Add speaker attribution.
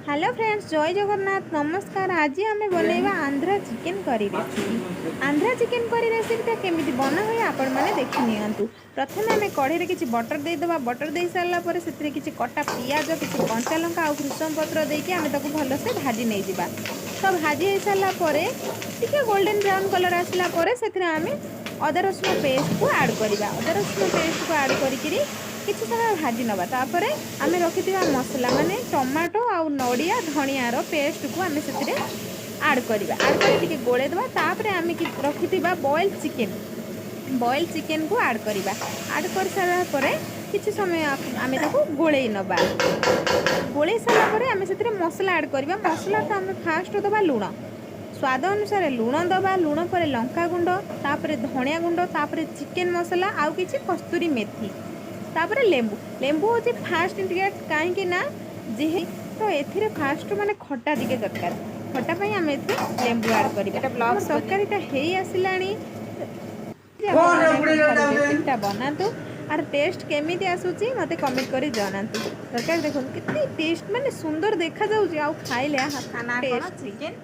Speaker 1: Hello friends, ଜୟ ଜଗନ୍ନାଥ, ନମସ୍କାର। ଆଜି ଆମେ ବନେଇବା ଆନ୍ଧ୍ରା ଚିକେନ୍ କରି ରେସିପି। ଆନ୍ଧ୍ରା ଚିକେନ୍ କରି ରେସିପିଟା କେମିତି ବନା ହୁଏ, ଆପଣମାନେ ଦେଖି ନିଅନ୍ତୁ। ପ୍ରଥମେ ଆମେ କଢ଼େଇରେ କିଛି ବଟର୍ ଦେଇଦେବା। ବଟର୍ ଦେଇ ସାରିଲା ପରେ ସେଥିରେ କିଛି କଟା ପିଆଜ, କିଛି କଞ୍ଚା ଲଙ୍କା ଆଉ ଭୃଷଙ୍ଗ ପତ୍ର ଦେଇକି ଆମେ ତାକୁ ଭଲସେ ଭାଜି ନେଇଯିବା। ତ ଭାଜି ହେଇସାରିଲା ପରେ, ଟିକେ ଗୋଲ୍ଡେନ୍ ବ୍ରାଉନ୍ କଲର୍ ଆସିଲା ପରେ ସେଥିରେ ଆମେ ଅଦା ରସୁଣ ପେଷ୍ଟକୁ ଆଡ଼୍ କରିବା। ଅଦା ରସୁଣ ପେଷ୍ଟକୁ ଆଡ଼୍ କରିକିରି କିଛି ସମୟ ଭାଜି ନେବା। ତାପରେ ଆମେ ରଖିଥିବା ମସଲା, ମାନେ ଟମାଟୋ ଆଉ ନଡ଼ିଆ ଧଣିଆର ପେଷ୍ଟକୁ ଆମେ ସେଥିରେ ଆଡ଼୍ କରିବା। ଆଡ଼୍ କରି ଟିକେ ଗୋଳେଇ ଦେବା। ତାପରେ ଆମେ ରଖିଥିବା ବଏଲ୍ ଚିକେନ୍, ବଏଲ୍ ଚିକେନକୁ ଆଡ଼୍ କରିବା। ଆଡ଼୍ କରିସାରିଲା ପରେ କିଛି ସମୟ ଆମେ ତାକୁ ଗୋଳେଇ ନେବା। ଗୋଳେଇ ସାରିଲା ପରେ ଆମେ ସେଥିରେ ମସଲା ଆଡ଼୍ କରିବା। ମସଲା ତ ଆମେ ଫାଷ୍ଟ ଦେବା ଲୁଣ, ସ୍ୱାଦ ଅନୁସାରେ ଲୁଣ ଦେବା। ଲୁଣ ପରେ ଲଙ୍କା ଗୁଣ୍ଡ, ତାପରେ ଧଣିଆ ଗୁଣ୍ଡ, ତାପରେ ଚିକେନ୍ ମସଲା ଆଉ କିଛି କସ୍ତୁରୀ ମେଥି, ତାପରେ ଲେମ୍ବୁ। ଲେମ୍ବୁ ହେଉଛି ଫାଷ୍ଟ ଇନଗ୍ରିଡ଼ିଏଣ୍ଟ, କାହିଁକି ନା ତ ଏଥିରେ ଫାଷ୍ଟ ମାନେ ଖଟା ଟିକେ ଦରକାର। ଖଟା ପାଇଁ ଆମେ ଏଥିରେ ଲେମ୍ବୁ ଆଡ଼୍ କରିବା।
Speaker 2: ଏଇଟା
Speaker 1: ଆମ
Speaker 2: ବ୍ଲଗ୍ସ
Speaker 1: ତରକାରୀଟା ହେଇ ଆସିଲାଣି।
Speaker 3: କଣ
Speaker 1: ଆପଣମାନେ
Speaker 3: ରେ
Speaker 1: ଘରେ ରେସିପିଟା ବନାନ୍ତୁ ଆର ଟେଷ୍ଟ କେମିତି ଆସୁଛି, ମୋତେ କମେଣ୍ଟ କରି ଜଣାନ୍ତୁ। ତରକାରୀ ଦେଖନ୍ତୁ, କେତେ ଟେଷ୍ଟ, ମାନେ ସୁନ୍ଦର ଦେଖାଯାଉଛି ଆଉ ଖାଇଲେ
Speaker 2: ତା ନାଁ କ'ଣ?
Speaker 1: ଟେଷ୍ଟି।
Speaker 2: ଚିକେନ୍।